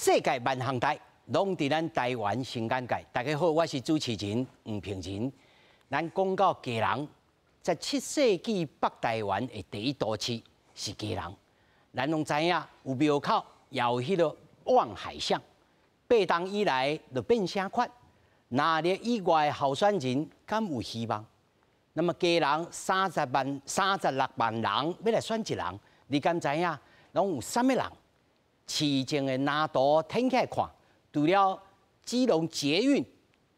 世界萬項代，攏佇咱台灣新眼界。大家好，我是主持人黃平仁。咱講到基隆，17世紀北台灣的第一都市是基隆。咱攏知影有廟口，也有彼个望海巷。八冬以來就變啥款？若日以外的候選人敢有希望？那麼基隆30萬、36萬人欲來選一人，你敢知影？攏有啥物人？市政的藍圖展起來看，除了基隆捷運、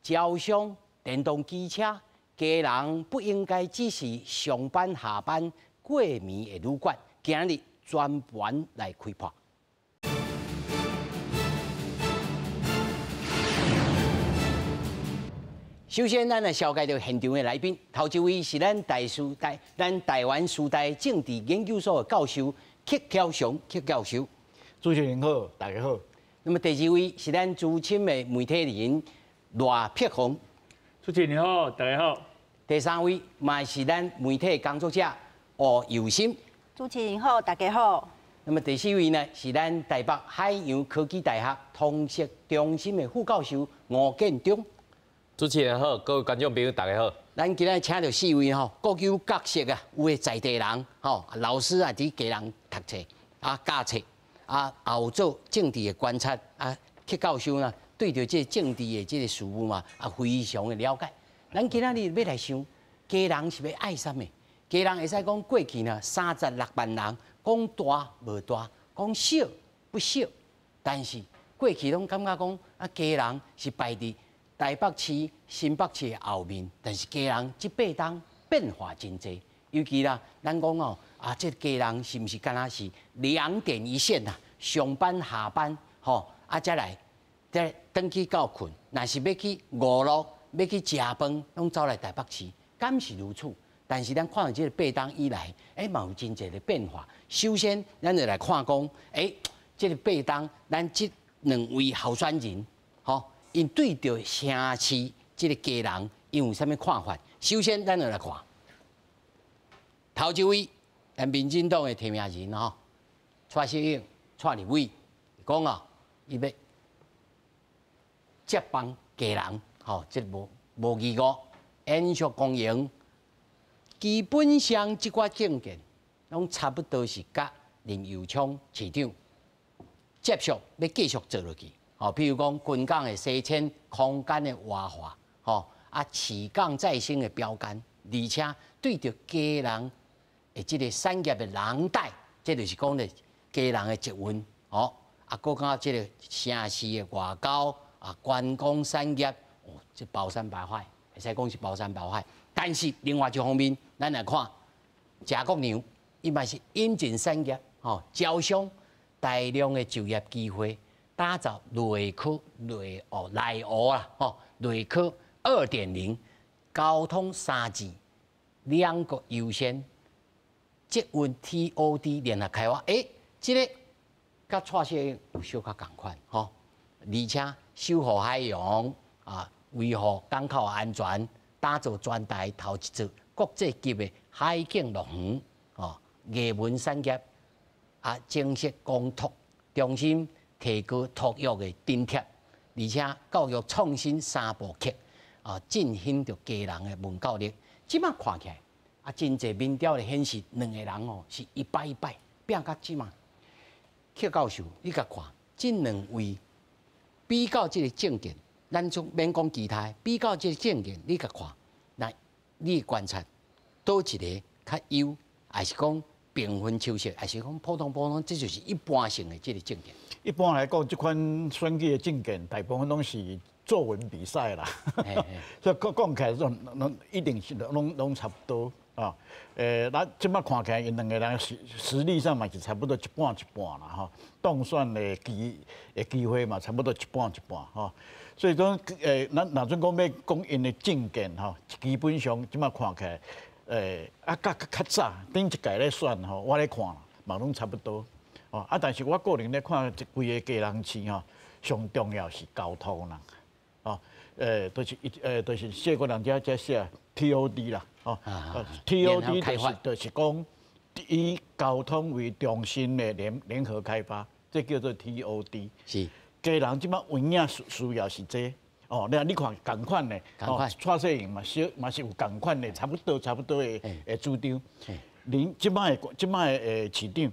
招商、電動機車，基隆不應該只是上班下班過暝的旅館。今日專門來開破。首先，咱來紹介著現場的來賓。頭一位是咱台師大、咱台灣師大政治研究所的教授曲喬雄，曲教授。主持人好，大家好。那麼第二位是咱資深的媒體人賴碧宏。主持人好，大家好。第三位嘛是咱媒體工作者吳又心。主持人好，大家好。那麼第四位呢是咱台北海洋科技大學通識中心的副教授吳建中。主持人好，各位觀眾朋友大家好。咱今日請著四位吼，各有角色啊，有的在地人吼，老師啊，佇基隆讀冊啊，教冊啊，也有做政治的觀察啊。曲教授呢，對著這個政治的這個事務嘛，啊，非常的了解。咱今仔日欲來想，基隆是欲愛啥物？基隆會使講過去呢，36萬人，講大無大，講小不小，但是過去攏感覺講啊，基隆是排佇台北市、新北市的後面，但是基隆這八冬變化真濟，尤其啦，咱講哦，啊，這基隆是毋是敢若是兩點一線啊？上班下班，吼，啊，才來，再轉去到睏，若是欲去娛樂、欲去食飯，攏走來台北市，敢是如此？但是咱看著這個八冬以來，欸，嘛有真濟的變化。首先，咱就來看講，欸，這個八冬，咱這兩位候選人，吼。𪜶對著城市這个基隆，𪜶有啥物看法？首先，咱就來看頭一位，咱民進黨的提名人吼，蔡適應、蔡立偉講啊，伊欲接棒基隆，吼，這無疑誤，延續經營，基本上這寡政見攏差不多是佮林右昌市長接續欲繼續做落去。吼，比如講，軍港的西遷，空間的活化，吼，啊，市港再生的標桿，而且對著基隆的這個產業的廊帶，這就是講咧基隆的捷運，吼，啊，閣加這個城市的外交啊，觀光產業，哦，這包山包海，會使講是包山包海。但是另外一方面，咱來看謝國樑，伊嘛是引進產業，吼，招商大量的就業機會。打造內科內湖內湖啦，吼，內科2.0，交通3G，兩個優先，捷運 TOD 聯合開發，欸，這个佮蔡適應有小可仝款，吼，而且守護海洋啊，維護港口安全，打造全台頭一座國際級的海景樂園，吼，藝文產業啊，增設公托中心。提高托育的津貼，而且教育創新三步曲啊，振興著基隆的文教力。這馬看起來啊，真濟民調的顯示，兩個人哦是一擺一擺拚到這馬。曲教授，你共看，這兩位比較這个政見，咱就免講其他，比較這个政見，你共看，來你觀察，佗一个較優，還是講平分秋色，還是講普通普通，這就是一般性的這个政見。一般來講，這款選舉的政見，大部分攏是作文比賽啦。所以講講起來，攏一定是攏差不多啊。咱這擺看起來，𪜶兩个人實力上嘛是差不多一半一半啦，吼。當選的機會嘛，差不多一半一半吼。所以講，咱若準講欲講𪜶的政見吼，基本上這擺看起來，啊，較較早頂一屆咧選吼，我咧看嘛攏差不多。哦，啊！但是我個人咧看，這規個基隆市吼，上重要是交通啦，哦，就是一，就是謝國樑遮寫 TOD 啦，哦，TOD 就是講以交通為中心的聯合開發，這叫做 TOD。是。基隆這擺有影需要是這個。哦，你看仝款的，哦，蔡世英嘛小嘛是有仝款的，差不多的主張。林這擺的市長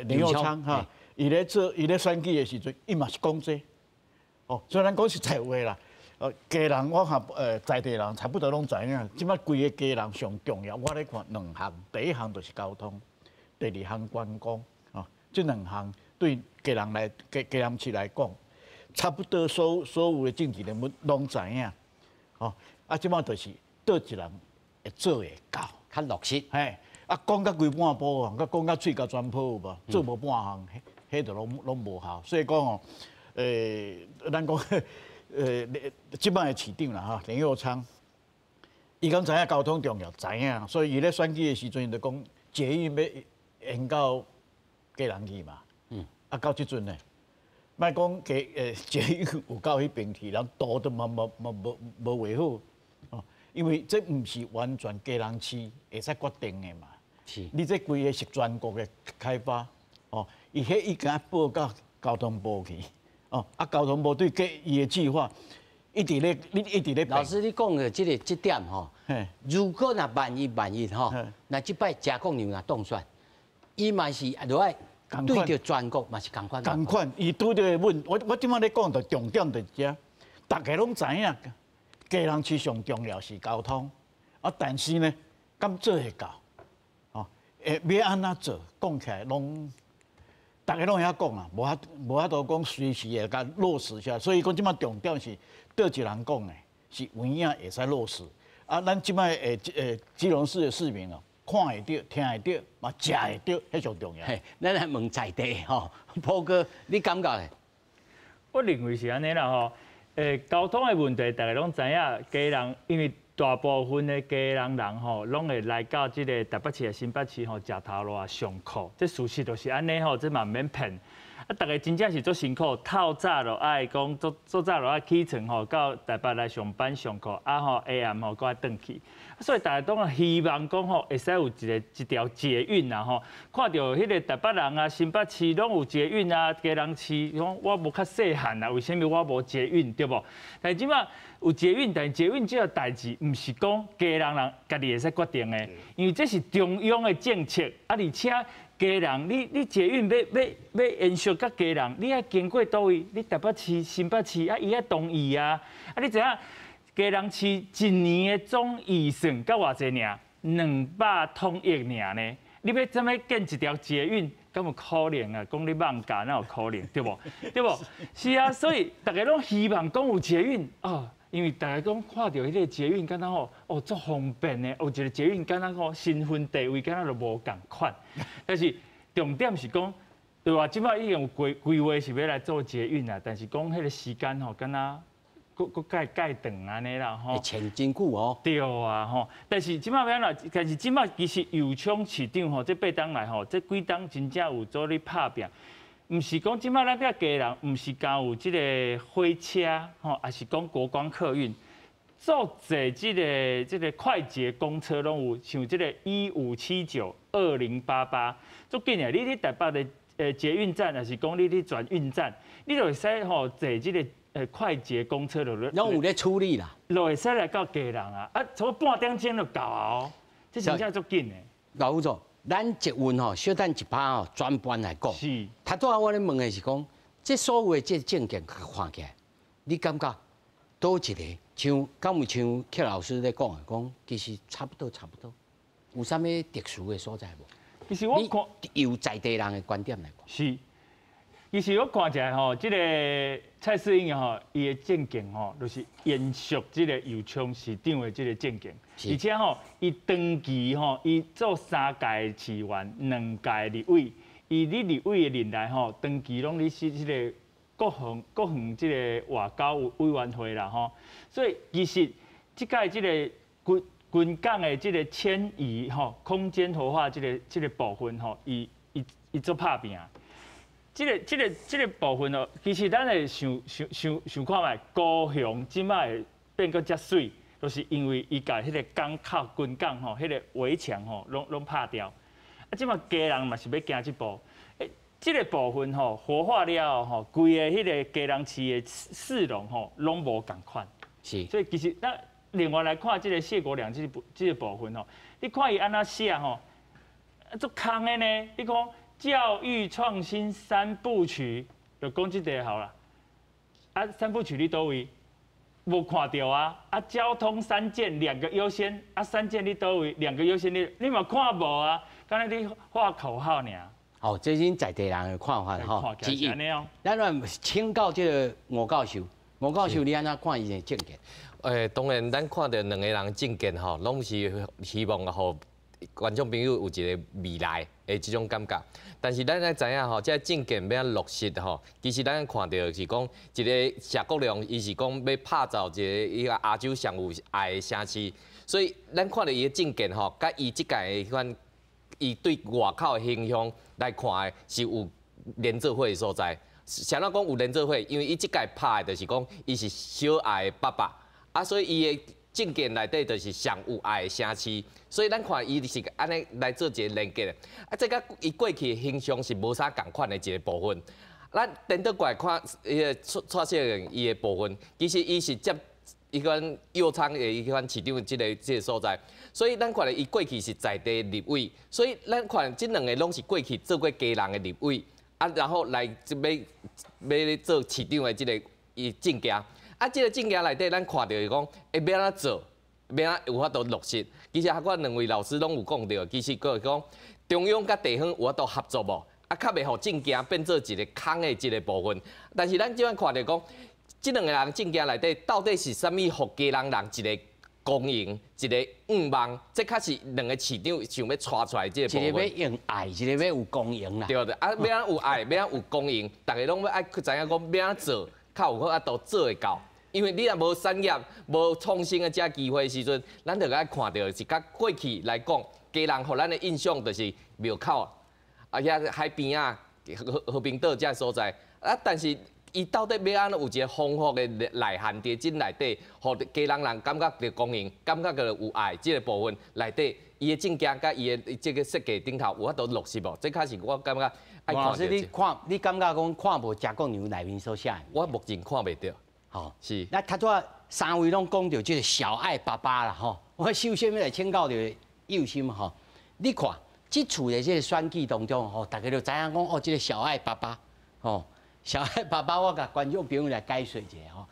林右昌哈，伊咧選舉的時陣，伊嘛是講這個。哦，雖然講實在話啦，基隆我看在地人差不多攏知影，這擺規个基隆上重要，我咧看兩項，第一項就是交通，第二項觀光，哦，這兩項對基隆來基隆市來講，差不多所有的政治人物攏知影，哦，啊，這擺就是佗一人會做會到，較落實，嘿，啊，講甲規半晡，佮講甲喙共全泡有無？做無半項，彼就攏無效。所以講哦，咱講，這擺的市長啦吼，林右昌，伊敢知影交通重要，知影，所以伊咧選舉的時陣就講捷運欲延到基隆去嘛，啊，到這陣呢？莫講捷運有到彼邊去，連路都嘛無畫好，哦，因為這毋是完全基隆市會使決定的嘛。是。你這規个是全國的開發，哦，伊彼已經報到交通部去，哦，啊，交通部對伊的計劃一直咧，你一直咧。老師，你講的這個這點吼，如果若萬一吼，若這擺謝國樑若當選，伊嘛是落來。對著全國嘛是仝款，仝款，伊拄著問我，我這擺咧講就重點佇遮，逐家攏知影，基隆市上重要是交通，啊，但是呢，敢做會到？哦，會欲按怎做？講起來攏，逐家攏會曉講啊，無法度講隨時會共落實下來。所以講這擺重點是佗一人講的，是有影會使落實。啊，咱這擺基隆市的市民哦，看會著，聽會著，嘛食會著，彼上重要。嘿，咱來問在地吼，波哥，你感覺咧？我認為是按呢啦吼，交通的問題，大家攏知影，基隆因為大部分的基隆人吼，攏會來到這个台北市啊、新北市吼，食頭路啊、上課，這事實就是按呢吼，這嘛毋免騙。啊，逐家真正是足辛苦，透早就愛講，足早就愛起床吼，到台北來上班上課，啊吼下暗吼閣愛轉去。所以逐家攏希望講吼，會使有一條捷運啊吼，看著彼个台北人啊、新北市攏有捷運啊，基隆市講我無較細漢啊，為啥物我無捷運對無？但是這擺有捷運，但是捷運這个代誌毋是講基隆人家己會使決定的，因為這是中央的政策，啊而且。基隆，你捷運欲延續到基隆，你愛經過佗位？你台北市、新北市啊，伊愛同意啊。啊，你知影基隆市一年的總預算才偌濟爾？200通億爾呢？你欲怎麼建一條捷運？敢有可能啊？講你蠓蚱哪有可能？對無？對無？是啊，所以逐家攏希望講有捷運哦，因為逐家講看著彼个捷運，敢若吼哦足方便的，有一个捷運敢若吼身份地位敢若就無仝款。但是重點是講，對啊，這擺已經有規劃是欲來做捷運啊，但是講彼个時間吼，敢若閣閣蓋長按呢啦吼。前真久哦。對啊吼，但是這擺欲按怎？但是這擺其實右昌市長吼，這八冬來吼，這幾冬真正有做咧拍拚。毋是講這擺咱遮基隆，毋是干有這个火車吼，抑是講國光客運，做坐這个快捷公車攏有，像這个1579、2088，足緊的。你佇台北的捷運站，抑是講你佇轉運站，你就會使吼坐這个快捷公車就攏有咧處理啦，就會使來到基隆啊！啊，差不多半點鐘就到啊哦，這真正足緊的。老副總，咱捷運吼，小等一趴吼，轉盤來講。是。頭拄仔我咧問的是講，這所有的這政見看起來，你感覺佗一个像，敢有像克老師咧講的，講其實差不多差不多，有啥物特殊的所在無？其實我看由在地人的觀點來講。是。其實我看起來吼，這个蔡適應吼，伊的政見吼，就是延續這个右昌市長的這个政見，而且吼，伊長期吼，伊做三屆市議員，兩屆立委，伊佇立委的任內吼，長期攏佇是這个國防這个外交委員會啦吼，所以其實這屆這个軍港的這个遷移吼，空間活化這个部分吼，伊做拍拚。這个部分哦，其實咱會想看覓，高雄這擺會變閣遮媠，就是因為伊共彼个港口軍港吼，彼个圍牆吼，攏拍掉。啊，這擺基隆嘛是欲行這步，欸，這个部分吼活化了後吼，規个彼个基隆市的市容吼攏無仝款。所以其實咱另外來看這个謝國樑這个部分吼，你看伊按怎寫吼，足空的呢？你講教育創新三部曲，就講這个好啦。啊，三部曲佇佗位？無看著啊！啊，交通三件兩個優先，啊，三件佇佗位？兩個優先你你嘛看無啊？敢若咧喊口號爾。哦，這是在地人的看法吼。之一。咱來請教這个吳教授，吳教授你按怎看伊的政見？當然，咱看著兩个人政見吼，攏是希望予觀眾朋友有一个未來的這種感覺。但是咱愛知影吼，這个政見欲按怎落實吼，其實咱看著是講一个謝國樑，伊是講欲拍造一个伊个亞洲上有愛的城市，所以咱看著伊的政見吼，佮伊這屆的彼款伊對外口的形象來看的是有連做伙的所在。啥怎講有連做伙？因為伊這屆拍的就是講伊是小愛的爸爸，啊，所以伊的政見內底就是上有愛的城市，所以咱看伊是按呢來做一个連結的。啊，這佮伊過去的形象是無啥仝款的一个部分。咱顛倒過來看伊个蔡蔡適應伊的部分，其實伊是接彼款藥廠的彼款市長這个所在，所以咱看著伊過去是在地立委，所以咱看這兩个攏是過去做過基隆的立委，啊，然後來這欲欲做市長的這个伊政見。啊，這个政見內底，咱看著是講，會欲按怎做，欲按怎有法度落實。其實，我兩位老師攏有講著，其實閣是講中央佮地方有法度合作無？啊，較袂予政見變做一个空的這个部分。但是咱這擺看著講，這兩个人政見內底到底是啥物，予基隆人一个光榮，一个願望，這較是兩个市長想欲帶出來這个部分。一个欲用愛，一个欲有光榮啦。對對，啊，欲按怎有愛，欲按怎有光榮，逐个攏欲愛去知影講欲按怎做，較有法度做會到。因為你若無產業、無創新的這機會的時陣，咱就愛看著是佮過去來講，基隆予咱的印象就是廟口，啊遐海邊仔、和平島這所在，啊，但是伊到底欲按怎有一个豐富的內涵佇這內底，予基隆人感覺著光榮，感覺著有愛這个部分內底，伊的政見佮伊的這个設計頂頭有法度落實無？這較是我感覺愛看著。你看，你感覺講看無謝國樑內面所寫的？我目前看袂著。吼，是。那頭拄仔三位攏講著這个小愛爸爸啦，吼。我首先欲來請教著幼心吼，你看這次的這个選舉當中吼，大家就知影講哦，這个小愛爸爸，吼，小愛爸爸，我共觀眾朋友來解說一下吼。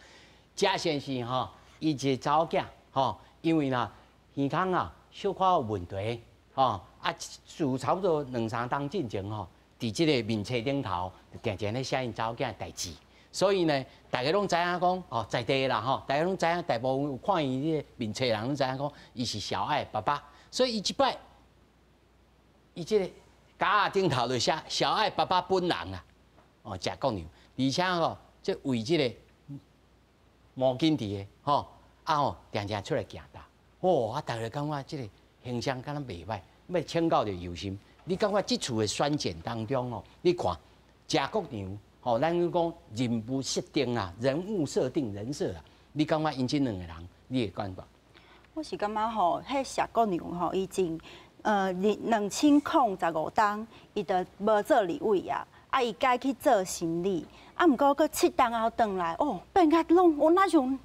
謝先生吼，伊一个查某囝吼，因為呢耳孔啊小可有問題，吼，啊，自差不多兩三冬進前吼，佇這个面冊頂頭定定咧寫𪜶查某囝的代誌。所以呢，大家攏知影講，哦，在地啦吼，大家攏知影，大部分有看伊這个面冊人攏知影講，伊是小愛爸爸。所以伊這擺，伊這个甲仔頂頭就寫小愛爸爸本人啊，哦，謝國樑，而且吼，這為這个毛巾佇的吼，啊吼，定定出來行動，哦，啊，大家感覺這个形象敢若袂䆀，欲請教著尤心，你感覺這次的選戰當中哦，你看謝國樑。吼，咱講人物設定啊，人物設定人設啊，你感覺𪜶這兩個人，你的感覺？我是感覺吼，彼謝國樑吼，伊前2015冬，伊就無做立委啊，啊，伊改去做心理，啊，毋過閣7冬後轉來，哦，變甲攏我若像。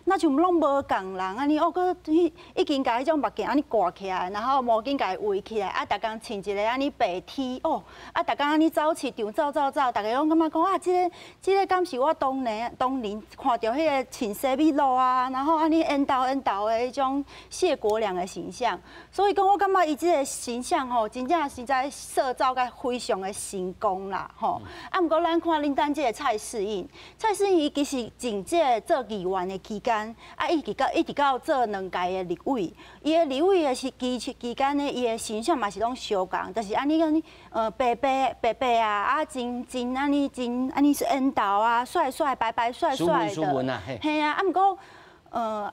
若像攏無仝人按呢，哦，閣彼已經共彼種目鏡按呢掛起來，然後毛巾共伊圍起來，啊，逐工穿一个按呢白 T，哦，啊，逐工按呢走市場走走走，逐家攏感覺講啊，這个這个敢是我當年當年看著彼个穿西米露啊，然後按呢緣投緣投的彼種謝國樑的形象，所以講我感覺伊這个形象吼，真正實在塑造甲非常的成功啦，吼。啊，毋過咱看恁等這个蔡適應，蔡適應伊其實進這个做議員的期間，啊，一直到做兩屆的立委，伊的立委的時期期間呢，伊的形象嘛是攏相仝，就是按呢按呢，白白白白啊，啊，真真按呢真按呢是緣投啊，帥帥白白帥帥的，嘿啊，啊，毋過，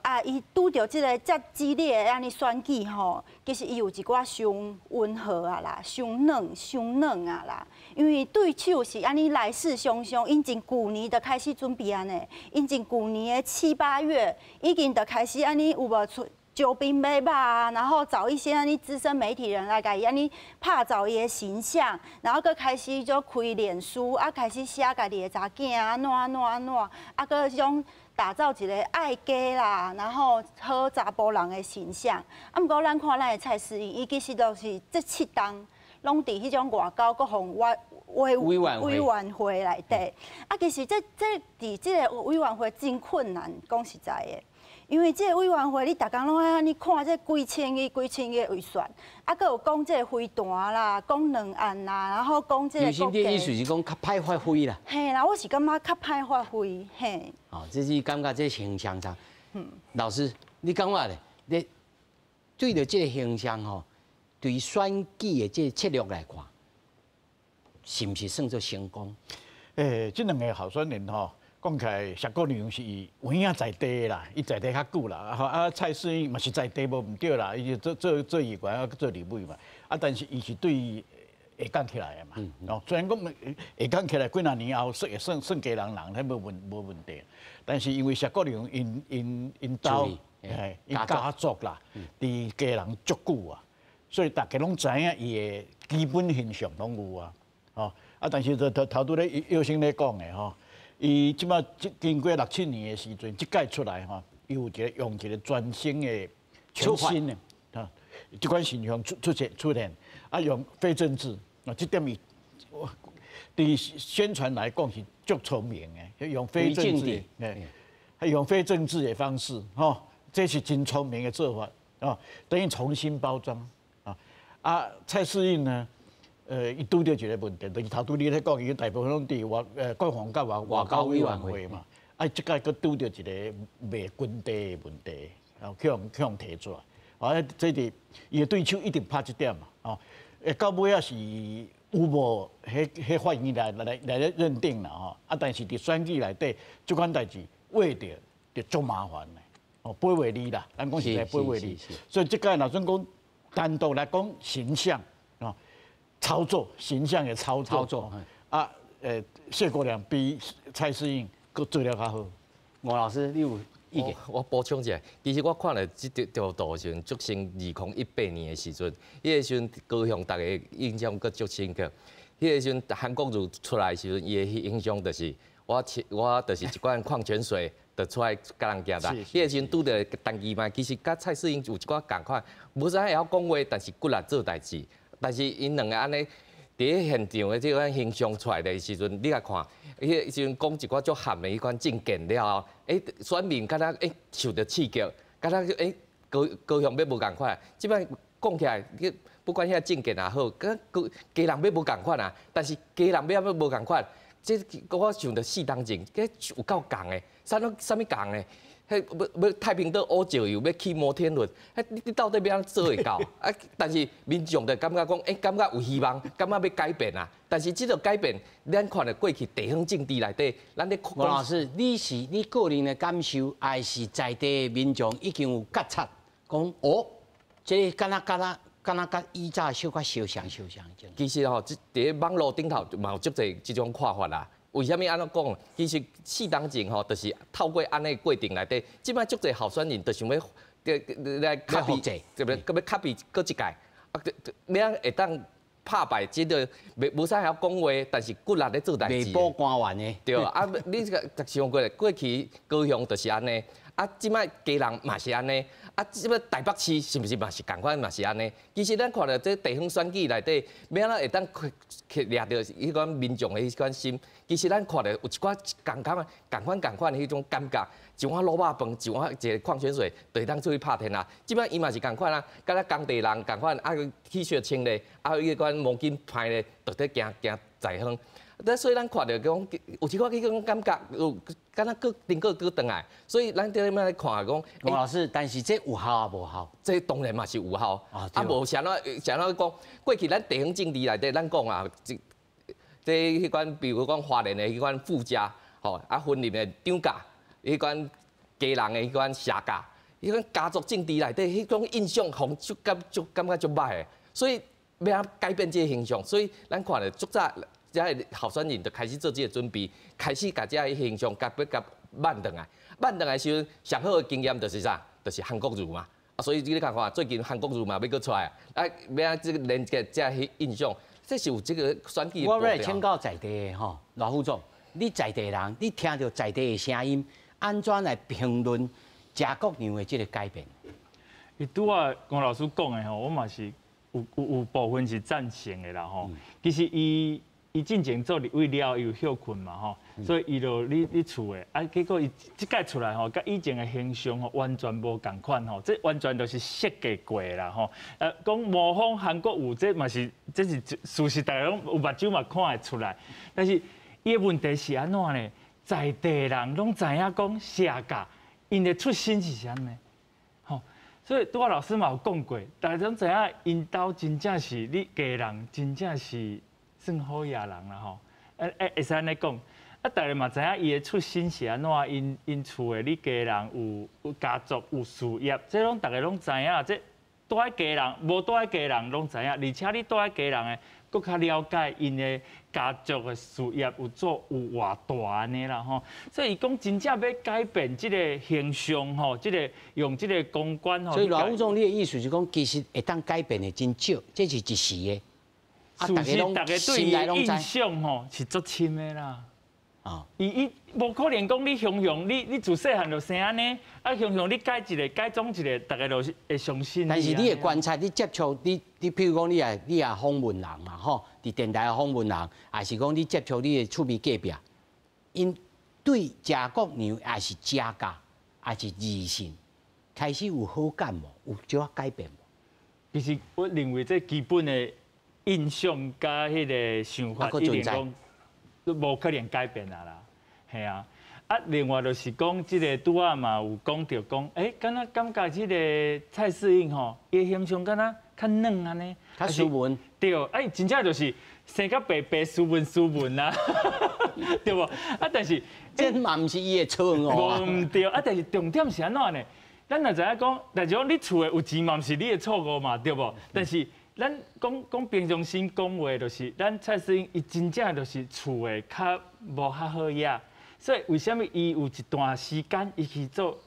啊，伊拄著這个遮激烈的按呢選舉吼，其實伊有一寡傷溫和啊啦，傷軟傷軟啊啦。因為對手是按呢來勢洶洶，𪜶從舊年就開始準備按呢，𪜶從舊年的七八月已經就開始按呢有無出招兵买马啊，然後找一些按呢資深媒體人來共伊按呢拍造伊的形象，然後閣開始就開臉書啊，開始寫家己的查囝按怎按怎按怎，啊，閣彼種打造一個愛家啦，然後好查埔人的形象。啊，毋過咱看咱的蔡適應，伊其實都是這7冬攏佇彼種外交國防委員會內底。啊，其實這佇這個委員會真困難，講實在的。因為這個委員會，你逐工攏愛按呢看這幾千億、幾千億的預算，啊，閣有講這個飛彈啦，講兩岸啦，然後講這個國家。你意思是講較歹發揮啦？嘿啦，我是感覺較歹發揮，嘿。哦，這是感覺這形象上。老師，你感覺咧？你對著這個形象吼，對選舉的這個策略來看，是毋是算做成功？這兩個候選人吼，講起來，謝國樑是有影在地啦，伊在地較久啦。啊，蔡適應嘛是在地無毋對啦，伊就做做做議員啊，做立委嘛。啊，但是伊是對下崗起來的嘛。哦，雖然講下崗起來幾若年後算會算算基隆人，彼無問題。但是因為謝國樑𪜶兜，𪜶家族啦，佇基隆足久啊，所以大家攏知影伊的基本形象攏有啊。哦，啊，但是就頭頭拄咧藥生咧講的吼。伊這擺經過六七年的時陣，這屆出來吼，伊有一個用一個全新的、全新的啊，這款形象出現，啊，用非政治啊，這點伊佇宣傳來講是足聰明的，用非政治，用非政治的方式，吼，這是真聰明的做法啊，等於重新包裝啊。啊，蔡適應呢？伊拄著一個問題，就是頭拄你咧講，伊大部分攏佇國防佮外交委員會嘛，啊，這擺閣拄著一個賣軍地的問題，然後去予提出來，啊，這佇伊的對手一定拍這點嘛，哦，到尾仔是有無彼法院來認定啦，吼，啊，但是佇選舉內底，這款代誌畫著就足麻煩的，哦，背袂離啦，咱講實在背袂離，所以這擺若算講單獨來講形象。操作形象的操作，操作啊，謝國樑比蔡適應閣做了較好。吳老師，你有意見？我補充一下，其實我看了這條圖的時陣，足深2018年的時陣，彼個時陣高雄大家印象閣足深刻。彼個時陣韓國瑜出來的時陣，伊的形象就是我就是一罐礦泉水，就出來共人行啦。彼個時陣拄著陳其邁，其實佮蔡適應有一寡仝款，無啥會曉講話，但是骨力做代誌。但是𪜶兩个按呢，佇咧現場的這款形象出來的時陣，你來看，彼個時陣講一寡足譀的彼款政見了後，選民敢若受著刺激，敢若高雄欲無仝款。這擺講起來，你不管遐政見也好，敢高基隆欲無仝款啊，但是基隆欲欲無仝款，這我想著四冬前，這有夠仝的，啥物啥物仝的？彼欲欲太平島烏石油欲起摩天輪，彼你到底欲按怎做會到？啊！但是民眾就感覺講，感覺有希望，感覺欲改變啊！但是這個改變，咱看著過去地方政治內底，咱咧吳老師，你是你個人的感受，還是在地的民眾已經有覺察，講哦，這個敢若佮以早小可相像相像。其實吼，這佇咧網路頂頭嘛有足濟這種看法啦。為啥物按呢講？其實4冬前吼，就是透過按呢過程內底，這擺足濟候選人就想欲來 copy，對不對？閣欲 copy 閣一屆，啊，欲按會當拍敗這個，袂無啥曉講話，但是骨力咧做代誌。內部官員的。對啊，你這個想過來，過去高雄就是按呢，啊，這擺基隆嘛是按呢，啊，這擺台北市是毋是嘛是仝款嘛是按呢？其實咱看著這地方選舉內底，欲按怎會當去掠著彼款民眾的彼款心？其實咱看著有一寡仝款、仝款、仝款的彼種感覺，一碗滷肉飯，一碗一个礦泉水，就會當出去拍天下。這擺伊嘛是仝款啊，敢若工地人仝款，啊 T 恤穿咧，啊彼款毛巾歹咧，就佇行行在方。但所以咱看著講有一寡彼種感覺，有敢若閣頂閣閣轉來，所以咱佇咧咧看講，吳老師，但是這有效抑無效？這當然嘛是有效。啊，無啥怎啥怎講？過去咱地方政治內底，咱講啊，這彼款，比如講花蓮的彼款傅家，吼，啊，雲林的張家，彼款基隆的彼款謝家，彼款家族政治內底，彼種印象，予足感足感覺足歹的。所以欲按怎改變這个形象，所以咱看著足早，遮个候選人就開始做這个準備，開始共這个形象共欲共挽轉來。挽轉來時陣，上好的經驗就是啥？就是韓國瑜嘛。啊，所以你看看最近韓國瑜嘛欲閣出來，啊，欲按這个連結這印象，這是有這個選舉。我欲來請教在地的吼，賴副總，你在地人，你聽著在地的聲音，按怎來評論謝國樑的這個改變？伊拄仔龔老師講的吼，我嘛是有部分是贊成的啦吼。其實伊進前做立委了，伊有歇睏嘛吼，所以伊就咧厝的，啊，結果伊這擺出來吼，佮以前的形象吼完全無仝款吼，這完全就是設計過的啦吼。講模仿韓國瑜，這嘛是這是事實，大家攏有目睭嘛看會出來。但是伊的問題是按怎呢？在地人攏知影講謝家，𪜶的出身是啥物？吼，所以拄仔老師嘛有講過，大家攏知影𪜶兜真正是你家人，真正是算好野人啦吼，會使按呢講，啊，大家嘛知影伊的出身是按怎，𪜶厝的你家人有家族有事業，這攏大家攏知影。這住佇基隆，無住佇基隆攏知影，而且你住佇基隆的，閣較了解𪜶的家族的事業有做有偌大按呢啦吼。所以伊講真正欲改變這个形象吼，這个用這个公關吼。所以賴副總，你的意思是講，其實會當改變的真少，這是一時的。事實，大家對伊的印象吼是足深的啦。啊，伊無可能講你雄雄，你自細漢就生按呢，啊雄雄你改一个改裝一个，大家就是會相信。但是你的觀察，你接觸你，譬如講你也訪問人嘛吼，佇電台訪問人，還是講你接觸你的厝邊隔壁，𪜶對謝國樑也是謝家，也是自信，開始有好感無？有少仔改變無？其實我認為這基本的印象佮彼个想法，一定講都無可能改變啊啦，係啊。啊，另外就是講，這个拄仔嘛有講著講，敢若感覺這个蔡適應吼，伊的形象敢若較軟按呢，較斯文。對，啊，伊真正就是生甲白白斯文斯文啊，對無？啊，但是這嘛毋是伊的錯誤。無毋對，啊，但是重點是按怎呢？咱若知影講，但是講你厝的有錢嘛，毋是你的錯誤嘛，對無？但是咱講講平常心講話，就是咱蔡適應伊真正就是厝的較無較好野，所以為啥物伊有一段時間伊去做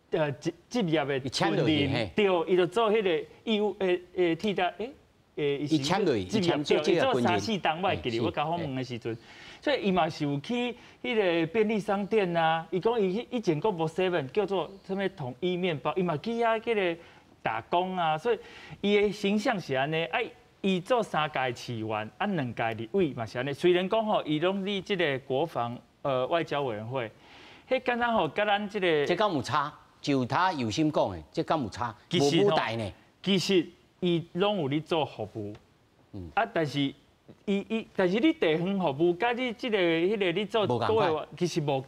職業的訓練，對，伊就做彼个義務替代伊簽落去，職業對，伊做三四冬，我會記得我共訪問的時陣，所以伊嘛是有去彼个便利商店啊，伊講伊以前閣無 seven 叫做啥物統一麵包，伊嘛去遐彼个打工啊，所以伊的形象是按呢，啊，伊做三屆市議員，啊，兩屆立委嘛是按呢。雖然講吼，伊攏佇這个國防外交委員會，彼敢若吼，佮咱這个，這敢有差？就他有心講的，這敢有差？無舞台呢？其實伊攏有咧做服務，啊，但是伊，但是你地方服務，佮你這个彼个你做國會，其實無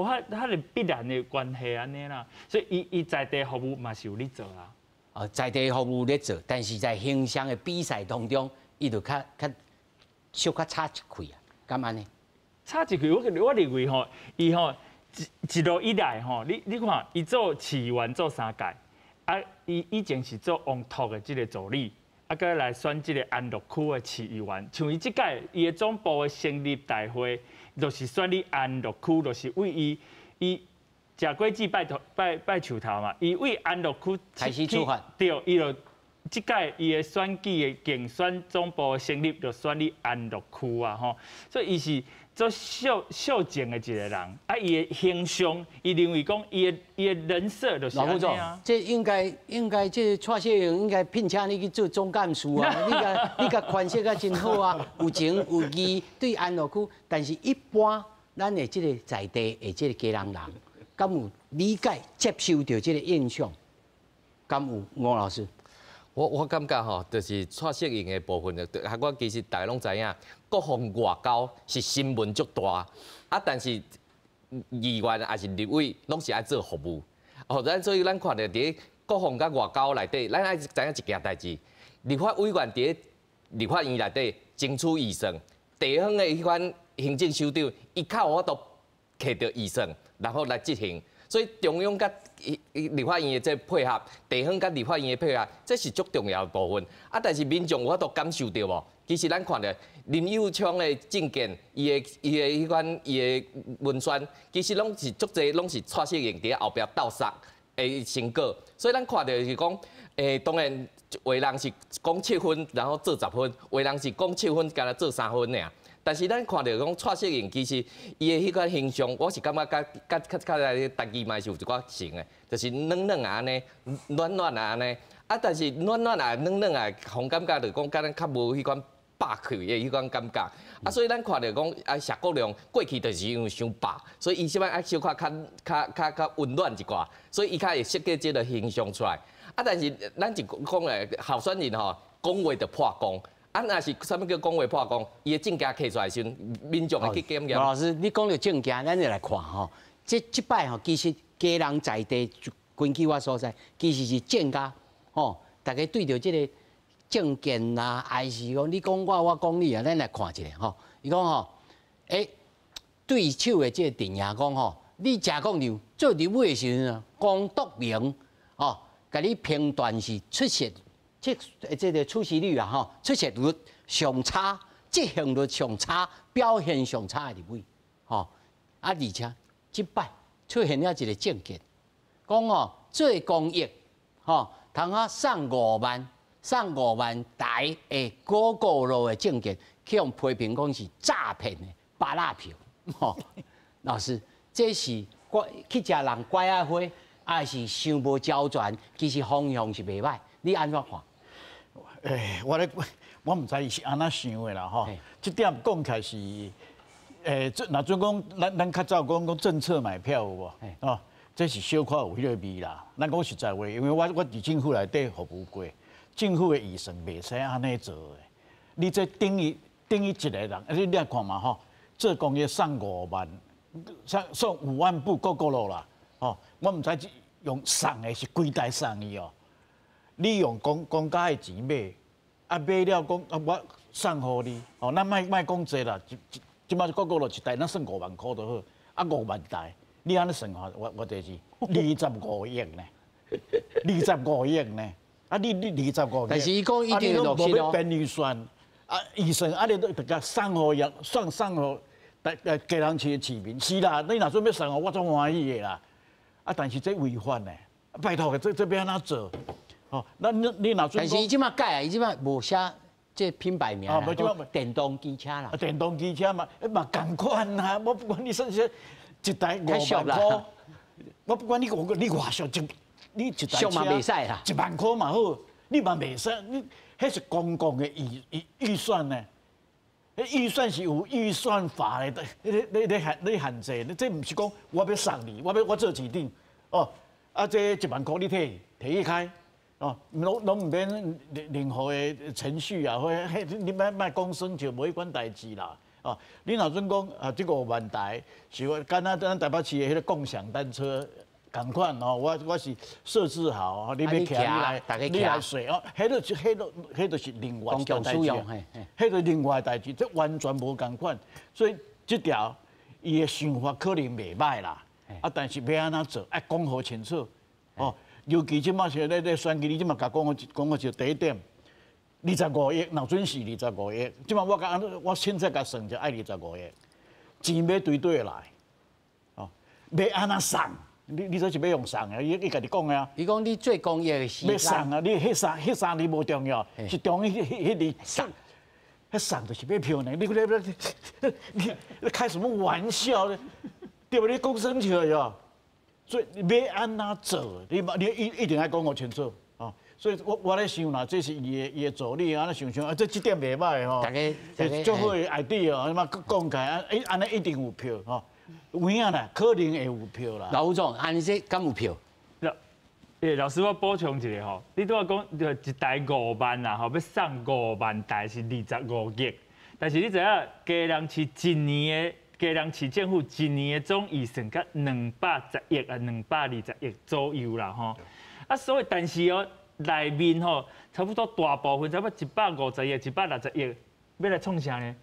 遐爾必然的關係按呢啦。所以伊在地服務嘛是有咧做啊。哦，在地服務咧做，但是在形象的比賽當中，伊就較小可差一氣啊，敢按呢？差一氣，我認為吼，伊吼一路以來吼，你看，伊做市議員做三屆，啊，伊以前是做王拓的這个助理。啊，閣來選這个安樂區的市議員，像伊這擺伊的總部的成立大會，就是選佇安樂區，就是為伊食果子拜頭拜拜樹頭嘛，伊為安樂區開始出發，對，伊就這擺伊的選舉的競選總部的成立，就選佇安樂區啊吼，所以伊是做少少情的一個人，啊，伊的形象，伊認為講伊的人設就是按呢啊。這應該，這蔡適應應該聘請你去做總幹事啊！你共詮釋甲真好啊，有情有義對安樂區，但是一般咱的這個在地的這個基隆人，敢有理解接受著這個印象？敢有吳老師？我感覺吼，就是蔡適應的部分，啊，我其實大家攏知影，國防外交是新聞足大，啊，但是議員抑是立委，攏是愛做服務。哦，咱所以咱看著佇國防佮外交內底，咱愛知影一件代誌。立法委員佇立法院內底爭取預算，地方的彼款行政首長，伊較有法度提著預算，然後來執行。所以中央佮立法院的這配合，地方佮立法院的配合，這是足重要的部分。啊，但是民眾有法度感受著無？其實咱看著林右昌的政見，伊的彼款伊的文宣，其實攏是足濟，攏是蔡適應佇後壁鬥捒。的成果。所以咱看著是講，當然有的人是講7分，然後做10分；有的人是講七分，干焦做3分爾。但是咱看著講蔡適應其實伊的彼款形象，我是感覺佮佮較較來台語嘛是有一寡像的，就是軟軟啊按呢，軟軟啊按呢。啊，但是軟軟啊、軟軟啊，予人感覺就講佮咱較無彼款霸氣的彼款感覺。啊，所以咱看著講啊，謝國樑過去就是因為傷霸，所以伊這擺愛小可較較較較溫暖一寡，所以伊較會設計這个形象出來。啊，但是咱就講咧，候選人吼講話就破功。啊，若是啥物叫講話破功？伊的證件提出來時陣，民眾會去檢驗。羅老師，你講著證件，咱就來看吼。這這擺吼，其實基隆在地，根據我所知，其實是政家吼，大家對著這个政見啦，還是講你講我，我講你啊，咱來看一下吼。伊講吼，對手的這个陣營講吼，你謝國樑做立委的時陣啊，江篤明吼，共你評斷是出席。這這个出席率啊，吼，出席率上差，執行率上差，表現上差的立委，吼，啊，而且這擺出現了一个政見，講哦，做公益，吼，通啊送五萬，送5萬台的 Gogoro 的政見，去予批評講是詐騙的芭樂票，吼，老師，這是去食人拐仔花，還是想無周全？其實方向是袂歹，你按怎看？欸，我咧，我毋知伊是按怎想的啦吼。這點講起來是，這若準講，咱咱較早講講政策買票有無？哦，這是小可有彼个味啦。咱講實在話，因為我我佇政府內底服務過，政府的預算袂使按呢做的。你這等於等於一個人，你你來看嘛吼，做公益送五萬，送送5萬部 Gogoro 啦，吼，我毋知用送的是規台送伊哦。你用公公家的錢買，啊買了講啊我送予你，哦，咱莫莫講濟啦，這擺 Gogoro 一台，咱算5萬箍就好，啊5萬台，你按呢算吼，我我就是25億呢，二十五億呢，啊你你二十五億，但是伊講一定會落實哦。編預算，啊預算啊你都就共送予人，送送予台基隆市的市民，是啦，你若準欲送予我，足歡喜的啦，啊但是這違法呢，拜託這這欲按怎做？哦，那你你若但是伊這擺改啊，伊這擺無寫這品牌名啦，電動機車啦。電動機車嘛，嘛仝款啊！我不管你說說一台五萬箍，我不管你你偌俗一，你一台車嘛袂使啦， 1萬箍嘛好，你嘛袂使，你彼是公共的預預預算呢？彼預算是有預算法的，你你你限你限制，你這毋是講我欲送你，我欲我做市長，哦，啊這1萬箍你提提去開。哦，攏攏毋免任任何的程序啊，或彼你莫莫講耍笑，無彼款代誌啦。哦，你若準講啊，這5萬台是我敢若咱台北市的彼个共享單車仝款哦，我我是設置好，你欲騎你來，你來坐哦，彼個是彼個彼個是另外一代誌，彼個另外代誌，這完全無仝款。所以這條伊的想法可能袂䆀啦，啊，但是欲按怎做，愛講予清楚，哦。尤其這擺是咧咧選舉，你這擺共講講予就第一點，二十五億，若準是二十五億。這擺我共我凊彩共算就愛二十五億，錢欲對佗來，哦，欲按怎送？你你這是欲用送的？伊伊家己講的啊。伊講你做公益的時間。欲送啊！你彼三彼三字無重要，是重要彼彼字送。彼送就是買票呢。你你你你開什麼玩笑呢？對無？你講耍笑喲。所以欲按怎做，你嘛你一一定愛講予清楚，哦。所以我我咧想啦，這是伊的伊的助理，按呢想想啊，這這點袂䆀吼，足好的 idea 哦，你嘛講起來，啊，按呢一定有票吼，有影啦，可能會有票啦。老吳總，按呢這敢有票？欸，老師，我補充一下吼，你拄仔講就一台五萬啦，吼，欲送五萬台是二十五億，但是你知影基隆市一年的？基隆市政府一年的總預算才210億啊，220億左右啦，吼。啊，所以但是哦，內面吼差不多大部分差不多150億、160億，欲來創啥呢？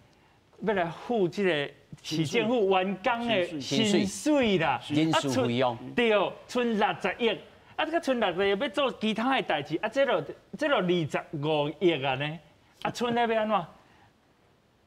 欲來付這个市政府員工的薪水啦，人事費用。對，賰六十億，啊，這个賰六十億欲做其他的代誌，啊，這就這就25億啊呢，啊，賰咧欲按怎？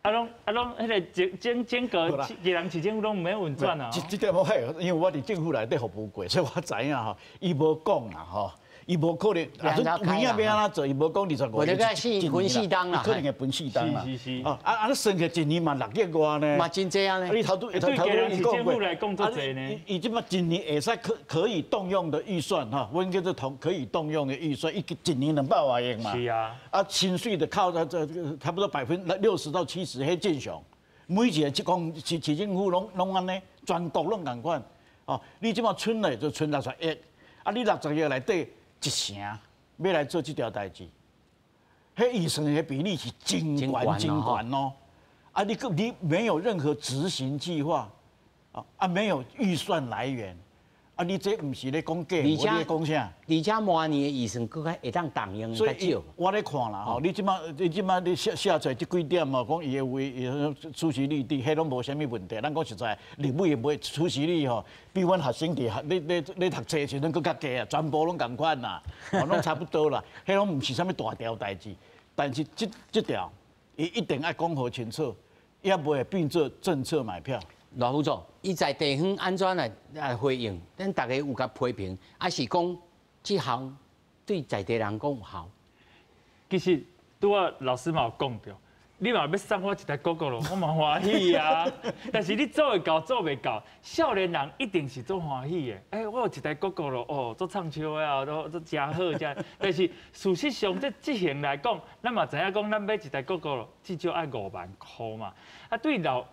啊，攏啊攏，彼个整整整个基隆市政府攏毋免运轉啊。這這點我係，因為我佇政府內底服務過，所以我知影吼，伊無講啦吼，伊無可能，啊，有影欲按怎做，伊無講25年，分四冬啦，可能會分四冬啦。是是是。哦，啊啊，你算起來一年嘛6億外呢。嘛真濟啊呢。你頭拄對基隆市政府來講足濟呢。伊這擺一年會使可以動用的預算吼，阮叫做同可以動用的預算，一一年200外億嘛。是啊。啊，薪水就扣到這差不多60%到70%，彼正常。每一个講市政府攏攏按呢，全國攏仝款。哦，你這擺賰咧就賰60億，啊，你60億內底一成欲來做這條代誌，彼預算的比例是真懸真懸哦。啊，你你沒有任何執行計劃，啊，沒有預算來源，啊，你這毋是咧講假，你咧講啥？而且明年的預算閣較會當動用較少。我咧看啦，吼，你這擺你這擺你寫寫出來這幾點哦，講伊的位出席率低，彼攏無啥物問題。咱講實在，立委的出席率吼，比阮學生佇學咧咧咧讀冊的時陣閣較低啊，全部攏仝款啦，哦，攏差不多啦。彼攏毋是啥物大條代誌，但是這這條，伊一定愛講予清楚，也袂會變做政策買票。賴副總，伊在地方按怎來來回應？咱大家有共批評，抑是講這項對在地人講有效？其實拄仔老師嘛有講著，你嘛欲送我一台 Gogoro，我嘛歡喜啊。但是你做會到做袂到，少年人一定是足歡喜的。欸，我有一台 Gogoro，哦，足暢秋的啊，都足誠好遮。但是事實上，這執行來講，咱嘛知影講，咱買一台 Gogoro 至少愛5萬箍嘛。啊，對老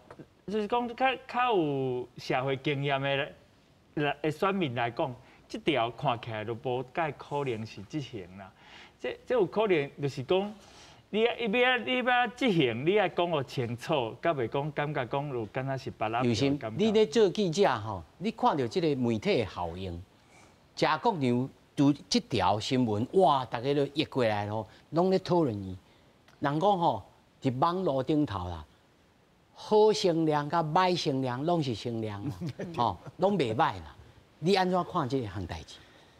就是講較較有社會經驗的來選民來講，這條看起來就無蓋可能是執行啦。這這有可能就是講，你愛欲你欲執行，你愛講予清楚，才袂講感覺講有敢若是別人。尤心，你咧做記者吼，你看著這個媒體的效應，謝國樑就這條新聞，哇，大家都譯過來吼，攏咧討論伊。人講吼，佇網路頂頭啦。好聲量佮歹聲量，攏是聲量啦，吼，攏袂歹啦。你按怎看這項代誌？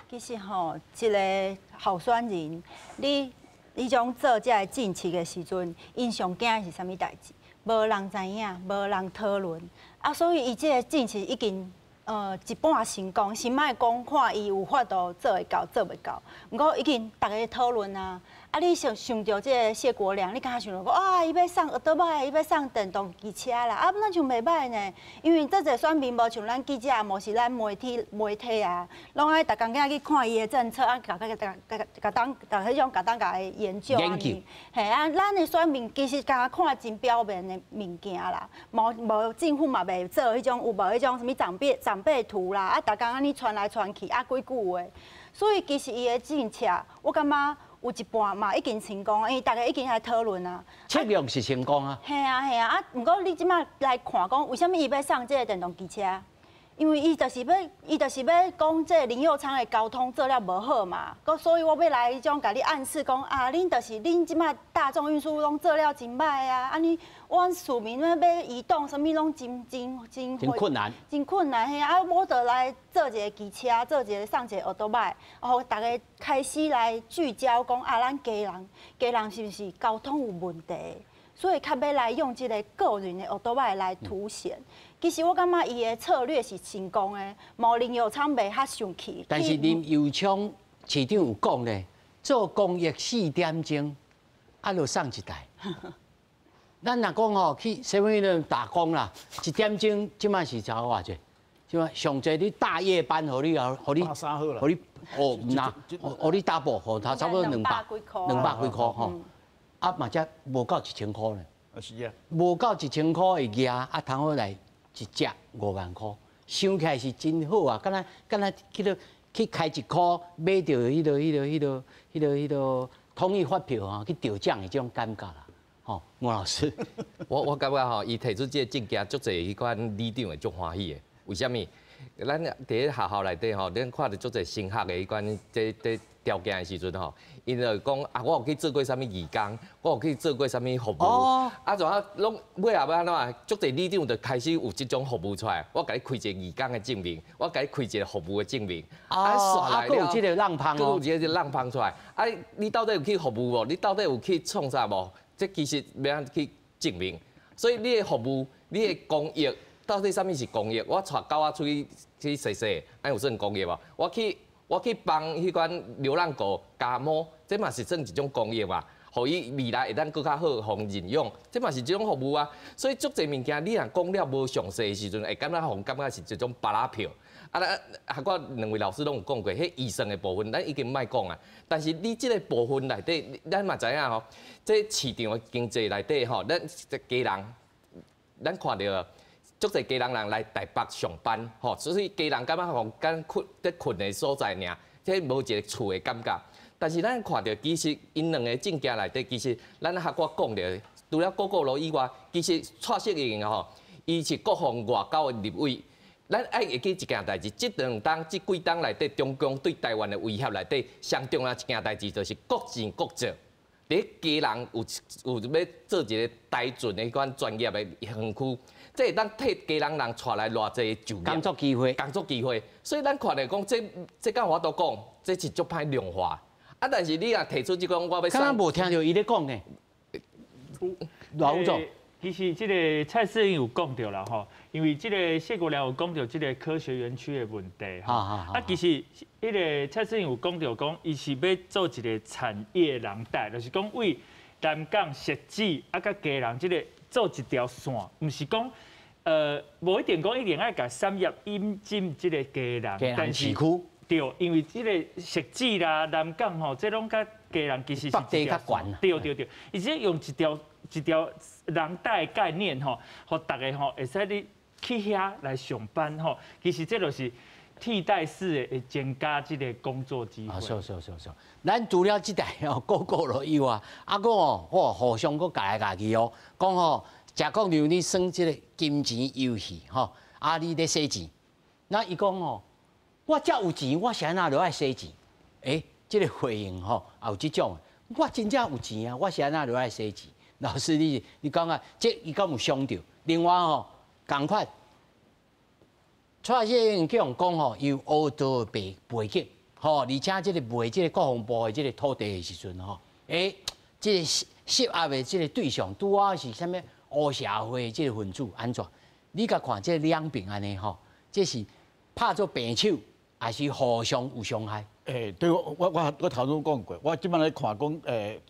其實吼，一個候選人，你你種做這个政策的時陣，𪜶上驚的是啥物代誌？無人知影，無人討論啊，所以伊這个政策已經一半成功，先莫講看伊有法度做會到，做袂到。毋過已經逐家討論啊。啊！你想想著這个謝國樑，你敢想著講啊？伊欲送歐多擺，伊欲送電動機車啦！啊，咱像袂䆀呢，因為這濟選民無像咱記者，無是咱媒體媒體啊，攏愛逐工仔去看伊的政策，啊，共共共共當共彼種共當共伊研究按呢。嘿啊，咱的選民其實敢若看真表面的物件啦，無無政府嘛袂做彼種有無彼種啥物長輩長輩圖啦，啊，逐工按呢傳來傳去，啊，幾句話。所以其實伊的政策，我感覺。有一半嘛已經成功，因為大家已經來討論啊。策略是成功啊。嘿啊嘿啊，啊，毋過你這擺來看講，為啥物伊欲送這个電動機車？因為伊就是欲，伊就是欲講這个林右昌的交通做了無好嘛，所以我欲來彼種共你暗示講啊，恁就是恁這擺大眾運輸攏做了真䆀啊，按呢，阮市民欲移動啥物攏真真真真困難，真困難嘿啊！我就來做一个機車，做一个送一個歐多擺，予逐家開始來聚焦講啊，咱基隆基隆是毋是交通有問題？所以較欲來用這个個人的歐多擺來凸顯。其實我感覺伊的策略是成功的，無林右昌袂較生氣。但是林右昌市長有講咧，做公益四點鐘，啊，就送一台。咱若講吼去7-Eleven打工啦，一點鐘這擺是差偌濟？這擺上濟你大夜班，予你啊，予你，予你哦，毋啦，予你 double 吼，差不多兩百兩百幾箍吼。啊嘛才無夠1000箍呢。是啊。無夠1000箍會額，啊，通好來一隻5萬箍，想起來是真好啊！敢若敢若去到去開一箍買著彼个彼个彼个彼个彼个統一發票啊，去得獎的這種感覺啦。吼，吳老師，我感覺吼，伊提出這个政見，足濟彼款里長會足歡喜的。為啥物？咱佇咧學校內底吼，咱看著足濟升學的彼款這這條件的時陣吼，𪜶就講啊，我有去做過啥物義工，我有去做過啥物服務，啊，怎啊攏尾後欲按怎？足濟里長就開始有這種服務出來，我共你開一個義工的證明，我共你開一個服務的證明，啊，啊，閣有這個浪芳，閣有這個浪芳出來，啊，你到底有去服務無？你到底有去創啥無？這其實欲按怎去證明？所以你的服務，你的公益，到底啥物是公益？我帶狗仔出去去踅踅，按有算公益無？我去幫彼款流浪狗加毛，這嘛是算一種公益嘛？予伊未來會當閣較好，予認養，這嘛是一種服務啊。所以足濟物件，你若講了無詳細的時陣，會感覺予人感覺是一種芭樂票。啊，咱啊，我兩位老師攏有講過，彼預算的部分，咱已經莫講啊。但是你這個部分內底，咱嘛知影吼，這市場的經濟內底吼，咱基隆，咱看著足濟基隆人來台北上班，吼，所以基隆感覺予人睏佇睏的所在爾，這無一个厝的感覺。但是咱看著，其實𪜶兩个政見內底，其實咱學我講著，除了郭國羅以外，其實蔡適應吼，伊是國防外交的立委。咱愛會記一件代誌，這兩冬、這幾冬內底，中共對台灣的威脅內底，上重要一件代誌就是國進國造。佇基隆有欲做一个台船的彼款專業的園區，這會當替基隆人帶來偌濟就業工作機會。工作機會。所以咱看著講，這敢有法度講，這是足歹量化。啊，但是你若提出這講，我欲敢若無聽著伊咧講呢？賴副總。其實這个蔡適應有講著啦吼，因為這个謝國樑有講著這个科學園區的問題吼。啊，其實彼个蔡適應有講著講，伊是欲做一个產業廊帶，就是講為南港汐止啊，佮基隆這个做一條線，毋是講無一定講一定愛共產業引進這个基隆，基隆市區。對，因為這个汐止啦、南港吼，這攏佮基隆其實是北地較懸。對對對，伊這用一條一條廊帶概念吼，予逐家吼會使你去遐來上班吼。其實這就是替代式的，會增加這个工作機會。啊，是是是是。咱除了這台哦，郭國羅以外，啊，閣哦，哇，互相閣共來共去哦，講吼，謝國樑你耍這个金錢遊戲吼，啊，你咧洗錢，那伊講吼，我遮有錢，我是按怎就愛洗錢？欸，這个回應吼，也有這種，我真正有錢啊，我是按怎就愛洗錢？老師你你感覺這伊敢有傷著？另外吼，仝款，蔡適應叫人講吼，伊有烏道背景，吼，而且這个賣這个國防部的這个土地的時陣吼，欸，這个涉案的這个對象拄好是啥物黑社會這个分子，按怎？你共看這兩邊按呢吼，這是拍做平手，還是互相有傷害？欸，對，我頭拄講過，我這擺來看講，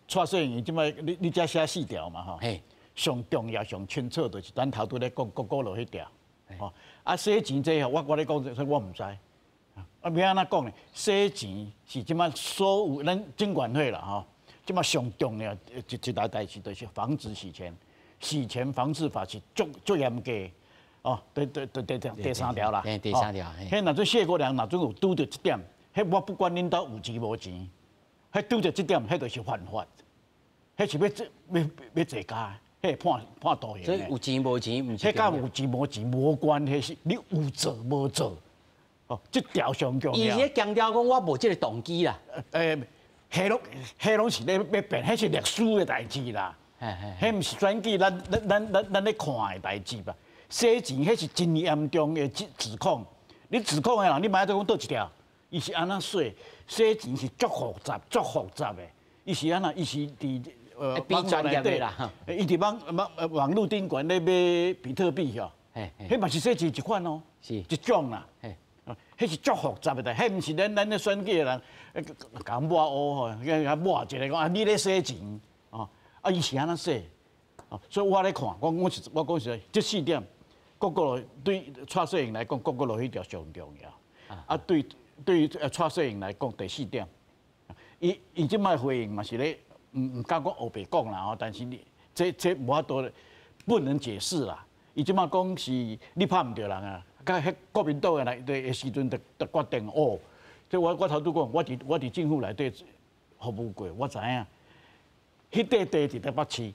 蔡適應這擺你遮寫四條嘛吼，上重要、上清楚就是咱頭拄咧講郭國羅彼條，吼，啊洗錢這個，我咧講，這我毋知，啊，欲按怎講呢？洗錢是這擺所有咱金管會啦吼，這擺上重要一大代誌就是防止洗錢，洗錢防治法是足足嚴格。哦，對對對對第三條啦，第三條。彼若準謝國樑若準有拄著這點，彼我不管恁兜有錢無錢，彼拄著這點，彼就是犯法，彼是欲欲欲坐監，彼會判大刑。所以有錢無錢，毋是。彼佮有錢無錢無關係，是你有做無做，哦，這條上重要。伊咧強調講我無這个動機啦。欸，彼攏是咧欲辯，彼是歷史的代誌啦。彼毋是選舉，咱咧看的代誌吧。洗錢，彼是真嚴重的指控。你指控的人，你莫閣講佗一條，伊是按怎洗？洗錢是足複雜、足複雜的。伊是按怎？伊是佇網絡內底啦。伊佇網路頂懸咧買比特幣吼，彼嘛是洗錢一款哦，是一種啦。彼是足複雜的代，彼毋是咱咧選舉的人，共抹烏吼，共抹一个講啊，你咧洗錢哦，啊，伊是按怎洗？哦，所以我咧看，我講實在，這四點。郭國羅對蔡適應來講，郭國羅彼條上重要。啊，對蔡適應來講，第四點，伊這擺回應嘛是咧，毋敢講烏白講啦吼，但是你這無法度不能解釋啦。伊這擺講是你拍毋著人啊，佮彼國民黨的內底的時陣就決定哦。這我頭拄講，我佇政府內底服務過，我知影，彼塊地佇台北市，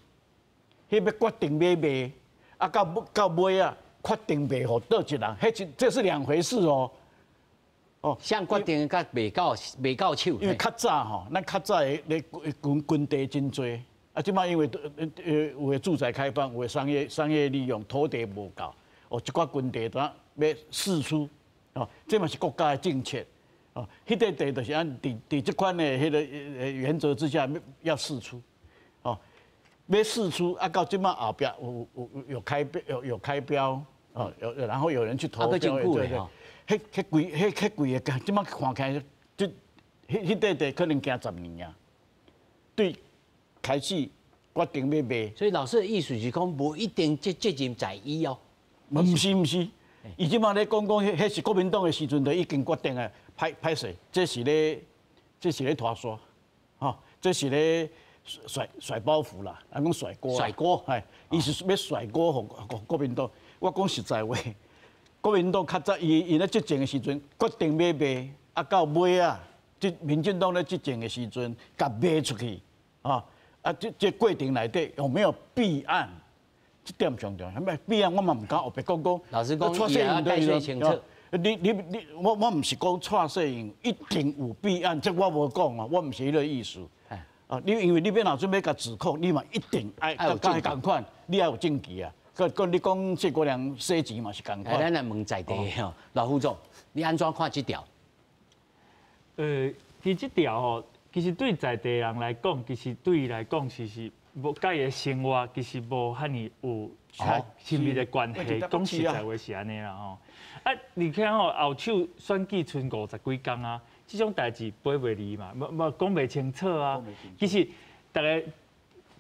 彼欲決定欲賣，啊到尾仔。決定賣予佗一人，彼是這是兩回事哦。哦，啥決定佮賣到手。因為較早吼，咱較早的咧軍地真濟，啊，這擺因為有的住宅開發，有的商業利用，土地無夠，哦，這寡軍地都欲釋出，哦，這嘛是國家的政策，哦，彼塊地就是按佇這款的彼个原則之下要釋出，哦，欲釋出啊，到這擺後壁有開標有開標哦，有然後有人去投標，對對，彼彼規彼彼規个，這擺看起來，這彼彼塊地可能行10年啊，對，開始決定欲賣。所以老師的意思是講，無一定這責任在伊哦。毋是毋是，伊這擺咧講講，彼彼是國民黨的時陣就已經決定啊，歹歹勢，這是咧拖沙，吼，這是咧甩甩包袱啦，啊講甩鍋。甩鍋，係，伊是欲甩鍋予國民黨。我講實在話，國民黨較早伊伊咧執政的時陣，決定欲賣，啊到尾啊，這民進黨咧執政的時陣，共賣出去，啊啊這這過程內底有沒有弊案？這點上重要。啥物弊案我嘛毋敢烏白講講。老實講，伊也愛解釋清楚。你你你，我我毋是講蔡世英一定有弊案，這我無講啊，我毋是彼个意思。啊，你因為你欲若準欲共指控，你嘛一定愛佮伊仝款，你愛有證據啊。佮佮你講謝國樑洗錢嘛是仝款。咱來問在地吼，老副總，你按怎看這條？其實這條吼，其實對在地人來講，其實對伊來講，其實無佮伊的生活其實無遐爾有較親密的關係。講實在話是按呢啦吼。啊，而且吼後手選舉賰50幾工啊，這種代誌飛袂離嘛，無無講袂清楚啊。其實逐个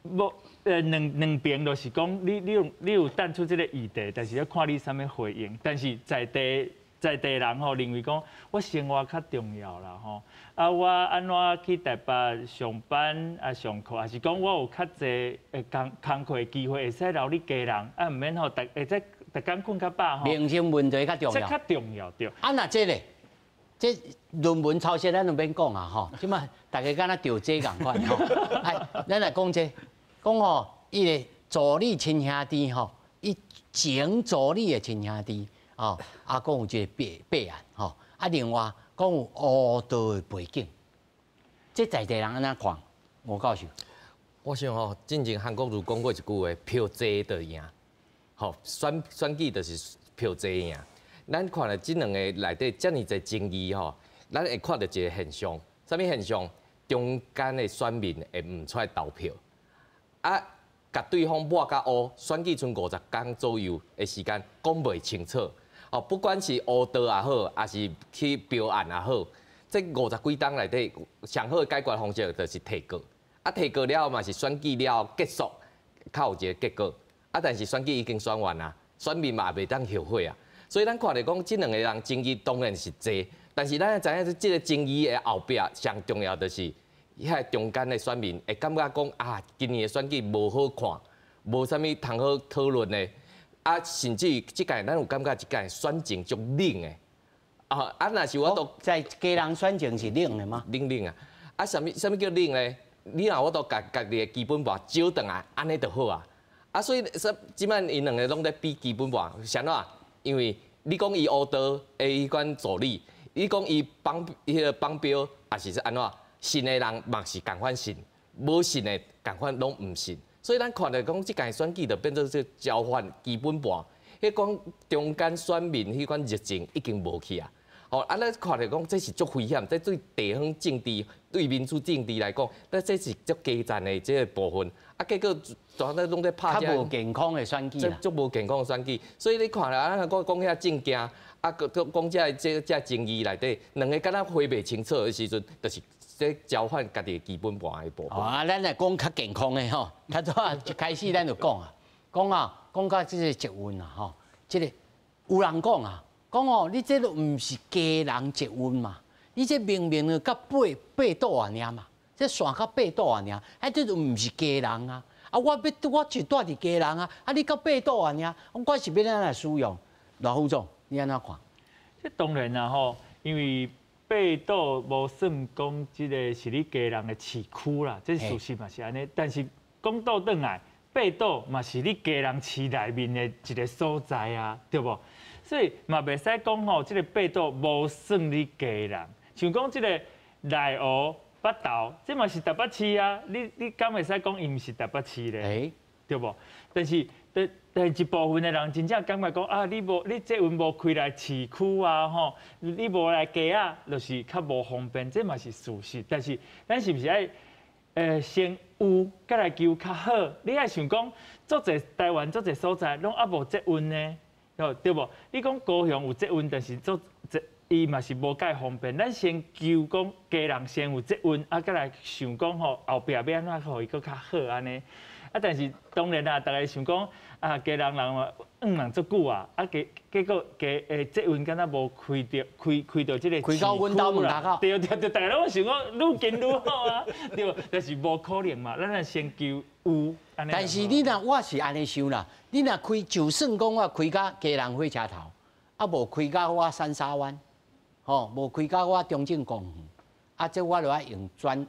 無兩兩邊就是講，你你有你有淡出這个議題，但是要看你啥物回應。但是在地在地人吼認為講，我生活較重要啦吼。啊，我按怎去台北上班啊上課，還是講我有較濟工工課的機會，會使留佇基隆，啊毋免吼，逐會使逐工睏較飽吼。民生問題較重要。這較重要對。啊，若這个，這論文抄襲咱就免講啊吼，這擺大家敢若著這仝款吼。哎，咱來講這，講吼，伊个助理親兄弟吼，伊前助理的親兄弟哦，啊，講有這個弊弊案吼，啊，另外講有烏道的背景，這在地人按怎看？吳教授，我想吼，進前韓國瑜講過一句話，票濟就贏，吼，選選舉就是票濟贏。咱看了這兩个內底遮爾濟爭議吼，咱會看著一个現象，啥物現象？中間的選民會毋出來投票，啊，共對方抹甲烏，選舉賰50工左右的時間，講袂清楚。哦，不管是烏道也好，抑是去標案也好，這50幾冬內底，上好的解決方式就是提告。啊，提告了後嘛是選舉了後結束，較有一个結果。啊，但是選舉已經選完啊，選民嘛袂當後悔啊。所以咱看著講，這兩个人爭議當然是濟，但是咱知影，這个爭議的後壁上重要就是遐中間的選民會感覺講啊，今年的選舉無好看，無啥物通好討論的。啊，甚至這屆咱有感覺這屆選情足冷的。啊啊，若是我都在基隆選情是冷的嗎？冷冷啊！啊，啥物啥物叫冷咧？你若有法度共家己的基本盤招轉來，按呢就好啊。啊，所以說這擺𪜶兩个攏咧比基本盤，是按怎？因為你講伊烏道的彼款助理，你講伊綁彼个綁標，也是按怎？信的人嘛是仝款信，無信的仝款攏毋信。所以咱看著講，這屆選舉就變做這交換基本盤，彼款中間選民彼款熱情已經無去啊。吼，啊，咱看著講，這是足危險，這對地方政治、對民主政治來講，那這是足低層的這個部分。啊，結果全咧攏咧拍這較無健康的選舉啦，足無健康的選舉。所以你看啦，啊，講講遐政見，啊，閣閣講這个這這爭議內底，兩个敢若分袂清楚的時陣，就是這交換家己的基本盤的部分。啊，咱來講較健康的吼，較早一開始咱就講啊，講啊，講到這個捷運啊，吼，這个有人講啊，講哦，你這个毋是基隆捷運嘛？你這明明就佮八八堵仔爾嘛，這線到八堵仔爾，啊，這就毋是基隆啊！啊，我欲我就住佇基隆啊，啊，你到八堵仔爾，我是欲按怎來使用？羅副總，你按怎看？這當然啦吼，因為八堵無算講這个是你基隆的市區啦，這事實嘛是按呢。但是講倒轉來，八堵嘛是你基隆市內面的一个所在啊，對無？所以嘛袂使講吼，這个八堵無算你基隆，像講這个內湖、北投，這嘛是台北市啊，你你敢會使講伊毋是台北市咧？對無？但是但但一部分的人真正感覺講啊，你無你捷運無開來市區啊，吼，你無來街仔，就是較無方便，這嘛是事實。但是咱是毋是愛先有，閣來求較好。你愛想講，足濟台灣足濟所在攏猶無捷運呢，對無？你講高雄有捷運，但是足濟伊嘛是無蓋方便。咱先求講基隆先有捷運，啊，閣來想講吼後壁欲按怎予伊閣較好按呢。啊，但是當然啦，逐家想講啊，基隆人嘛，囥人足久啊，啊結果捷運敢若無開著開著這個開到阮兜門口。對對對，逐家攏想講愈近愈好啊，對，但是無可能嘛，咱來先求有。但是你若我是按呢想啦，你若開就算講我開到基隆火車頭，啊無開到我三沙灣，吼，無開到我中正公園，啊，這我就愛用轉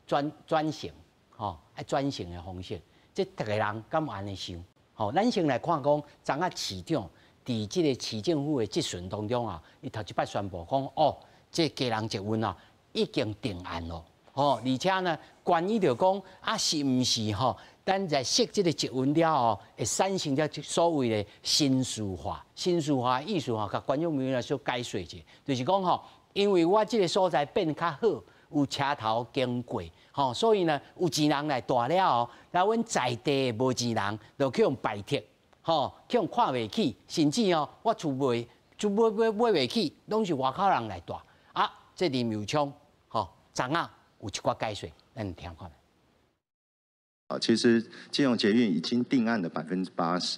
乘，吼，愛轉乘的方式。這逐个人敢有按呢想？吼，咱先來看講，昨仔市長佇這个市政府的質詢當中啊，伊頭一擺宣布講，哦，這基隆捷運啊已經定案咯，吼，而且呢，關於著講啊，是毋是吼，咱在設這个捷運了後，會產生著所謂的新市化？新市化的意思吼，共觀眾朋友來小解說一下，就是講吼，因為我這个所在變較好，有車頭經過，吼，所以呢，有錢人來蹛了後，那阮在地的無錢人就去予排斥，吼，去予看袂起，甚至哦，我厝賣，厝買袂起，攏是外口人來蹛。啊，這林右昌，吼，昨仔有一寡解說，咱聽看。啊，其實基隆捷運已經定案了80%，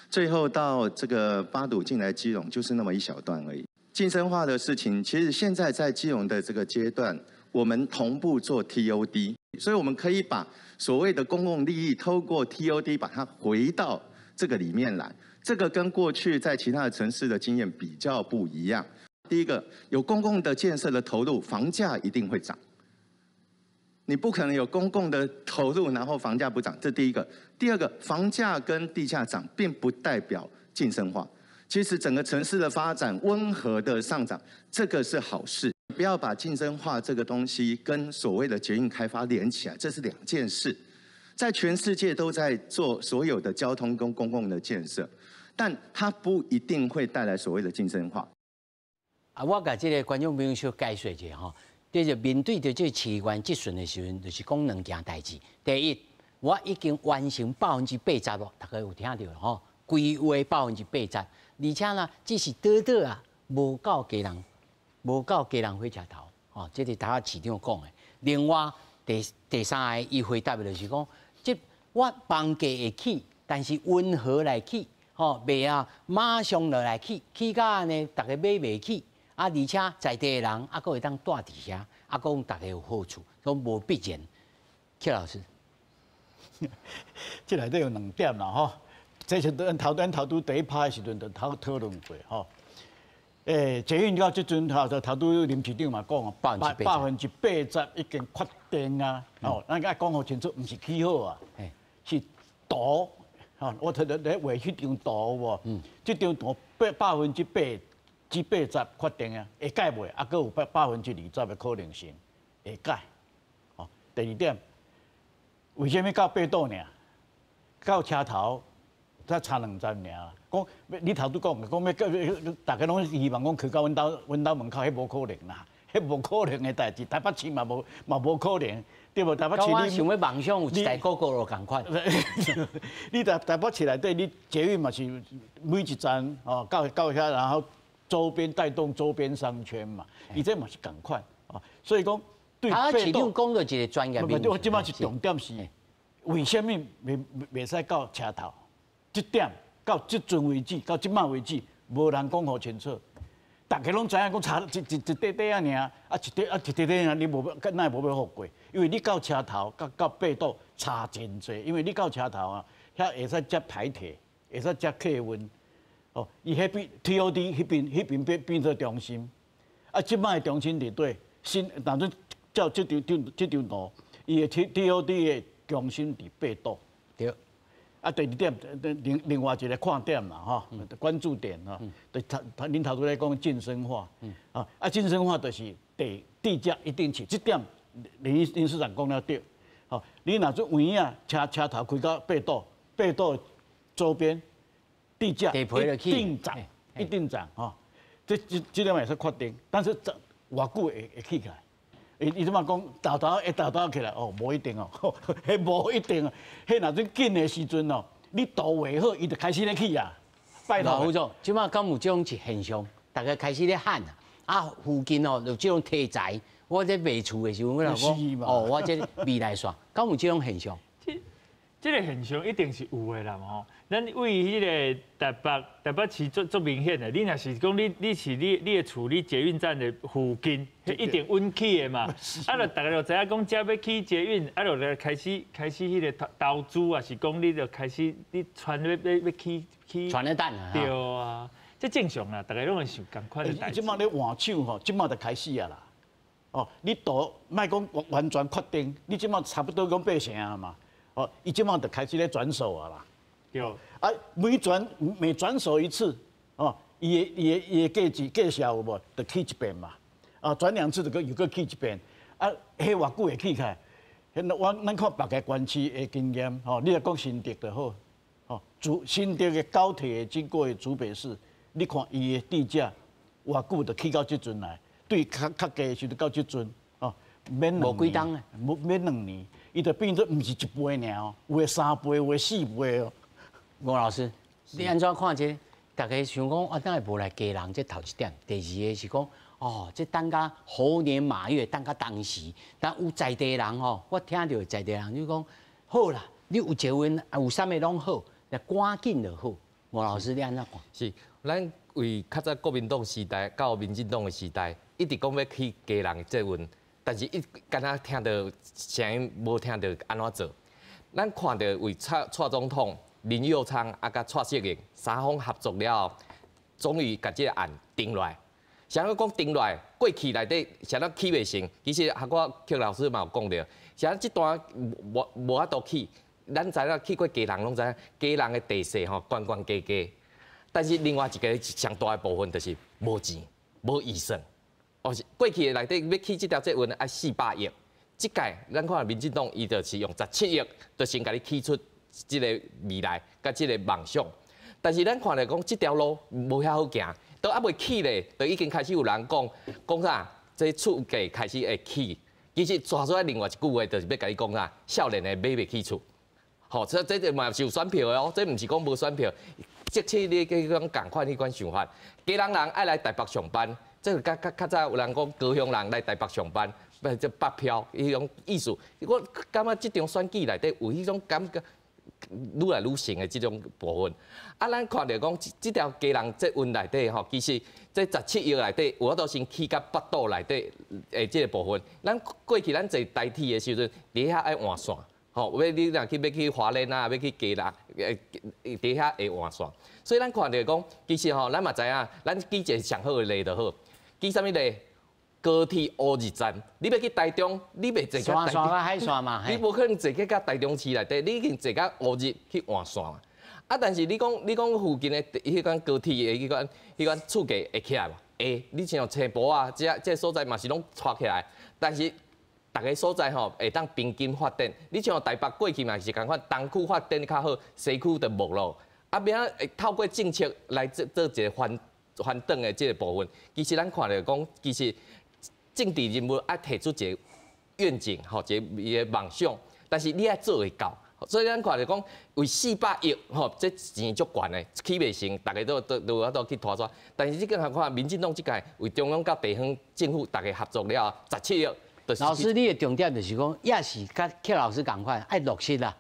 最後到這個八堵進來基隆，就是那麼一小段而已。晉升化的事情，其實現在在基隆的這個階段，我們同步做 TOD，所以我們可以把所謂的公共利益透過 TOD 把它回到這個裡面來。這個跟過去在其他的城市的經驗比較不一樣。第一個，有公共的建設的投入，房價一定會漲。你不可能有公共的投入，然後房價不漲，這第一個。第二個，房價跟地價漲，並不代表晉升化。其實整個城市的發展溫和的上漲，這個是好事。不要把晉升化這個東西跟所謂的捷運開發連起來，這是兩件事。在全世界都在做所有的交通跟公共的建設，但它不一定會帶來所謂的晉升化。啊，我共這个觀眾朋友小解說一下吼，就是面對著這个市議員質詢的時陣，就是講兩件代誌。第一，我已經完成80%咯，大家有聽著吼？規劃80%，而且呢，只是短短啊，無到基隆，無到基隆火車頭，吼，這是頭仔市長講的。另外，第三个，伊回答的就是講，這我房價會起，但是溫和來起，吼，袂啊，馬上就來起，起到按呢，逐家買袂起，啊，而且在地的人啊，閣會當蹛佇遐，啊，講逐家有好處，所以無必然。邱老師，這內底有兩點啦，吼。這是咱頭拄第一趴的時陣就頭討論過吼。捷運到這陣頭就頭拄林市長嘛講啊，80%已經確定啊。哦，咱愛講予清楚，毋是起好啊，是圖。吼，我提咧咧畫彼張圖有無？這張圖80%確定啊，會改袂？啊，閣有20%的可能性會改。哦，第二點，為啥物到八堵爾？到車頭？才差兩站爾，講你頭拄講，講欲，逐家攏希望講去到阮兜門口，彼無可能啦，彼無可能的代誌，台北市嘛無可能，對無？台北市你想欲夢想有一台 Gogoro 仝款，你台北市內底，你捷運嘛是每一站哦到遐，然後周邊帶動周邊商圈嘛，伊這嘛是仝款哦，所以講對。啊，市長講著一個專業名詞。我這擺是重點是，為啥物袂使到車頭？這點到這陣為止，到這擺為止，無人講予清楚。逐家攏知影講差一塊塊仔爾，啊一塊啊一塊塊仔，你無欲，哪會無欲予過？因為你到車頭，佮八堵差真濟，因為你到車頭啊，遐會使接台鐵，會使接客運。哦，伊彼邊 TOD 彼邊變做中心，啊，這擺的中心佇佗？新，當陣照這張圖，伊的 TOD 的中心佇八堵。對。啊，第二點，另外一個看點啦，吼，關注點吼，就頭恁頭拄咧講晉升化，啊，啊，晉升化就是地價一定起，這點林市長講了對，吼，你若做有影啊，車頭開到八堵，八堵周邊地價一定漲，一定漲，吼，這點會使確定，但是漲偌久會起來？伊這擺講沓沓會沓沓起來，哦，無一定哦，彼無一定哦。彼若陣緊的時陣哦，你圖畫好，伊就開始咧起啊。拜託，副總，這擺敢有這種一現象，大家開始咧喊啊，啊，附近哦有這種題材，我咧賣厝的時陣，我就講，哦，我這未來線，敢有這種現象？這個現象一定是有的啦吼。咱位彼个台北市足足明顯的，你若是講你是你的厝，你捷運站的附近，彼一定穩起的嘛。啊，就大家就知影講，遮欲起捷運，啊，就來開始彼个投資啊，是講你就開始你傳欲起。傳咧等啊。對啊，這正常啦，大家攏會想仝款的代誌。這擺咧換手吼，這擺就開始啊啦。哦，你都莫講完全確定，你這擺差不多講八成啊嘛。哦，伊這擺就開始咧轉手啊啦。對。啊，每轉手一次，哦，伊的價值價數有無？就起一遍嘛。啊，轉兩次就閣又閣起一遍。啊，彼偌久會起起來？我咱看別个縣市的經驗，吼，你若講新竹就好，吼，新竹的高鐵經過的竹北市，你看伊的地價偌久就起到這陣來，對較低的時陣到這陣，哦，免無幾冬啊，無免2年，伊就變做毋是一倍爾哦，有的3倍，有的4倍哦。吳老師，你按怎看這個？大家想講啊，哪會無來基隆？這頭一點，第二个是講，哦，這等甲猴年馬月，等甲當時，但有在地人吼，我聽著在地人就講，好啦，你有捷運，有啥物攏好，來趕緊就好。吳老師，你按怎看？是，咱為較早國民黨時代到民進黨的時代，一直講欲起基隆捷運，但是一敢若聽著聲音，無聽著按怎做。咱看著為蔡總統、林右昌啊，佮蔡適應三方合作了後，終於共這个案定落來。啥物講定落來？過去內底啥物起袂成？其實啊，我邱老師嘛有講著，啥這段無法度起。咱知影去過基隆攏知影，基隆的地勢吼懸懸低低。但是另外一个上大的部分就是無錢、無預算。哦，是過去的內底欲起這條捷運愛400億，這屆咱看民進黨伊就是用17億，就先共你起出這個未來佮這個夢想。但是咱看來講，這條路無遐好行，都猶未起咧，就已經開始有人講講啥，這厝價開始會起。其實抓出來另外一句話，就是欲共你講啥，少年的買袂起厝。吼，這嘛是有選票的哦，這毋是講無選票。即使你去講仝款彼款想法，基隆人愛來台北上班，這個較早有人講高雄人來台北上班，不這北漂彼種意思。我感覺這場選舉內底有彼種感覺，愈來愈深的這種部分。啊，咱看著講這條基隆捷運內底吼，其實這17億內底有法度先起到八堵內底的這個部分。咱過去咱坐台鐵的時陣，佇遐愛換線。吼，欲你若去欲去花蓮啊，欲去基隆，佇遐會換線。所以咱看著講，其實吼，咱嘛知影，咱舉一個上好的例就好。舉啥物例？高鐵烏日站，你欲去台中，你袂坐到台中海線嘛？你無可能坐去到台中市內底，你已經坐到烏日去換線嘛。啊，但是你講附近的彼款高鐵的彼款厝價會起來無？會，你像青埔啊，這所在嘛是攏跩起來，但是逐个所在吼會當平均發展。你像台北過去嘛是仝款，東區發展較好，西區就沒落。啊，欲按怎會透過政策來做一个翻轉的這个部分，其實咱看著講，其實政治人物愛提出一个願景，吼，一个伊的夢想，但是你愛做會到。所以咱看著講，為400億吼，這錢足懸的，起袂成，逐家都有法度去拖逝。但是這個看民進黨這屆為中央佮地方政府逐家合作了後，17億。老師，你的重點就是講，也是佮邱老師仝款，愛落實啦，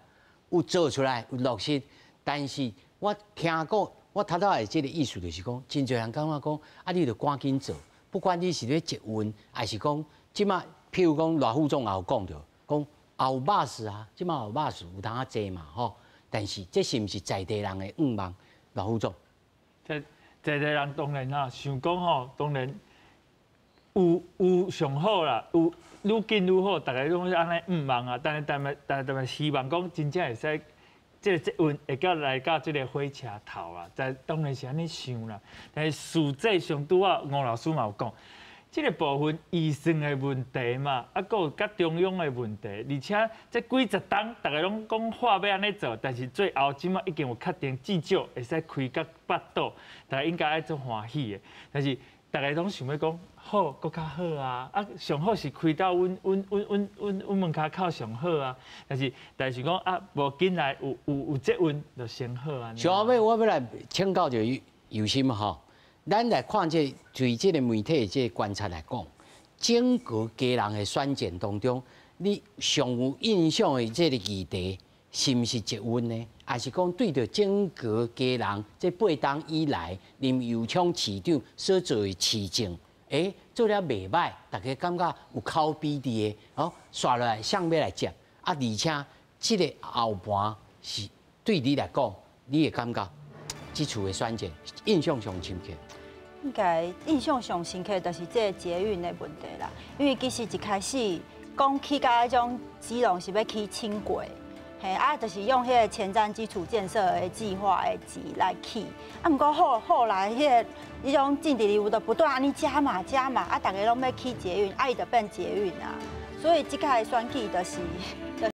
有做出來，有落實。但是我聽講，我頭頭的這个意思就是講，真濟人感覺講，啊，你著趕緊做，不管你是咧捷運，還是講，這擺譬如講賴副總也有講著，講也有巴士啊，這擺有巴士有通啊坐嘛，吼。但是這是毋是在地人的願望？賴副總，這在地人當然啦，想講吼，當然有上好啦，有愈緊愈好，逐家攏是按呢願望啊。但是希望講真正會使，這个捷運會到來到這个火車頭啦，但當然是按呢想啦。但是實際上拄仔吳老師嘛有講，這个部分預算的問題嘛，啊，閣有佮中央的問題，而且這幾十冬，逐家攏講話欲按呢做，但是最後這擺已經有確定，至少會使開到八堵，大家應該愛足歡喜的。但是逐家攏想欲講好，閣較好啊！啊，上好是開到阮門跤口上好啊！但是講啊，無緊來有捷運就先好啊。上尾我欲來請教著尤心吼，咱來看這對這个媒體的這個觀察來講，整個基隆的選戰當中，你上有印象的這个議題，是毋是捷運呢？抑是講對著整個基隆這8冬以來，林右昌市長所做的市政，做了袂䆀，大家感覺有口碑佇的，哦，紲落來，誰欲來接？啊，而且這个後盤是對你來講，你會感覺這次的選戰印象上深刻？應該印象上深刻就是這个捷運的問題啦，因為其實一開始講起到彼種基隆是欲起輕軌。嘿，啊，就是用彼个前瞻基礎建設的計劃的錢來起，啊，毋過後來彼種政治人物就不斷按呢加碼加碼，啊，逐家攏欲起捷運，啊，伊就變捷運啊，所以這擺選舉就是